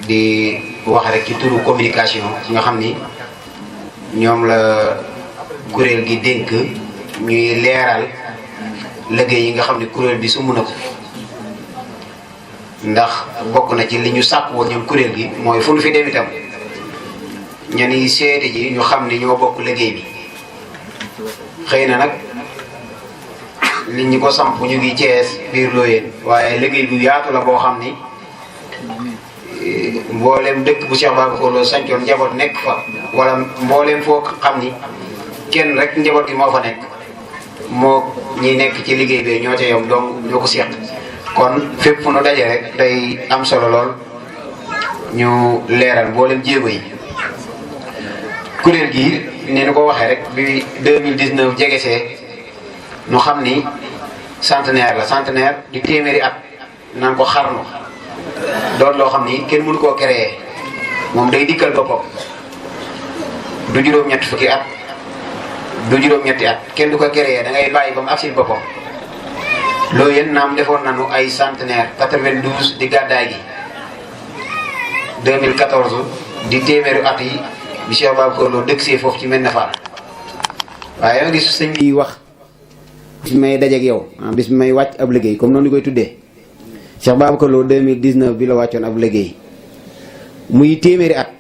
di wax rek ci turu communication nga xam ni ñoom la kuréel gi dénk ñuy leeral liggéey yi nga xam ni kuréel bi sumb na ko ndax bokk na ci li ñu sàkk woon ñoom kuréel gi mooy fu ñu fi dem itam ñani seeti ji ñu xam ni ñoo bokk liggéey bi xëy na nag nit ñi ko samp ñu ngi Cees biir Looyeen waaye liggéey bu yaatu la boo xam ni mbooleem dëkk bu Cheikh Babacar Lo sancoon njaboot nekk fa wala mbooleem foo xam ni kenn rek njaboot gi moo fa nekk moo ñi nekk ci liggéey bi ñoo ca yom donc ñoo ko seq kon fépp fu nu daje rek day am solo lool ñu leeral mbooleem jéego yi. kuréel gi ni nu ko waxee rek bi 2019 jegesee nu xam ni centenaire la centenaire di téeméeri at naan ko xarnu doon loo xam ni kenn mënu koo créer moom day dikkal boppam du juróom-ñetti fukki at du juróom-ñetti at kenn du ko créer da ngay bàyyi ba mu agsi boppam. loolu yéen naam defoon nañu ay centenaire 92 di gàddaay gi 2014 di téeméeri at yi bi Cheikh Babacar Lo dëkk see foofu ci Médina Fall waaye yoo gis sëñ bi wax bis bi may dajeeg yow bis bi may wàcc ab liggéey comme noonu ñu koy tuddee Cheikh Babacar Lo 2019 bi la wàccoon ab liggéey muy téeméeri at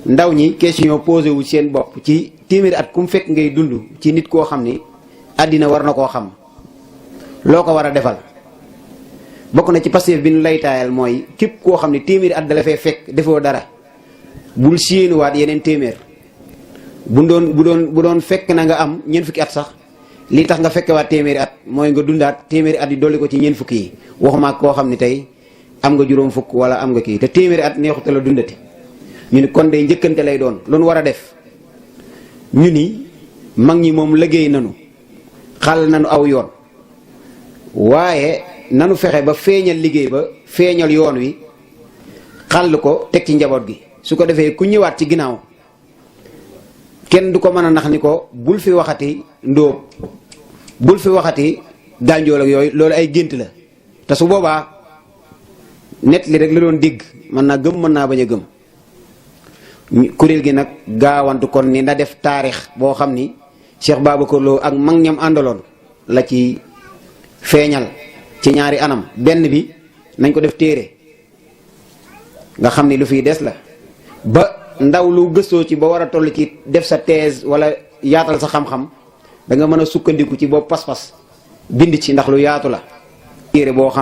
ndaw ñi question posé wu seen bopp ci téeméeri at ku mu fekk ngay dund ci nit koo xam ni àddina war na koo xam loo ko war a defal bokk na ci Pastef bi nu laytaayal mooy képp koo xam ne téeméeri at dala fee fekk defoo dara bul séenuwaat yeneen téeméer bu doon fekk na nga am ñeent fukki at sax li tax nga fekkewaat téeméeri at mooy nga dundaat téeméeri at yi dolli ko ci ñeent fukki yi waxuma koo xam ne tey am nga juróom fukk wala am nga kii te téeméeri at neexute la dundati ñu ni kon day njëkkante lay doon lu nu war a def ñu ni mag ñi moom liggéey nanu xal nanu aw yoon waaye nanu fexe ba feeñal liggéey ba feeñal yoon wi xàll ko teg ci njaboot gi su ko defee ku ñëwaat ci ginnaaw kenn du ko mën a nax ni ko bul fi waxati ndóob bul fi waxati gànjool ak yooyu loolu ay gént la te su boobaa net li rek la doon dégg mën naa gëm mën naa bañ a gëm kuréel gi nag gaawantu kon ni na def taarix boo xam ni Cheikh Babacar Lo ak mag ñam àndaloon la ci feeñal ci ñaari anam benn bi nañ ko def téere nga xam ni lu fiy des la ba ndaw lu gëstoo ci ba war a toll ci def sa thèse wala yaatal sa xam-xam da nga mën a sukkandiku ci boobu pas-pas bind ci ndax lu yaatu la téere boo xam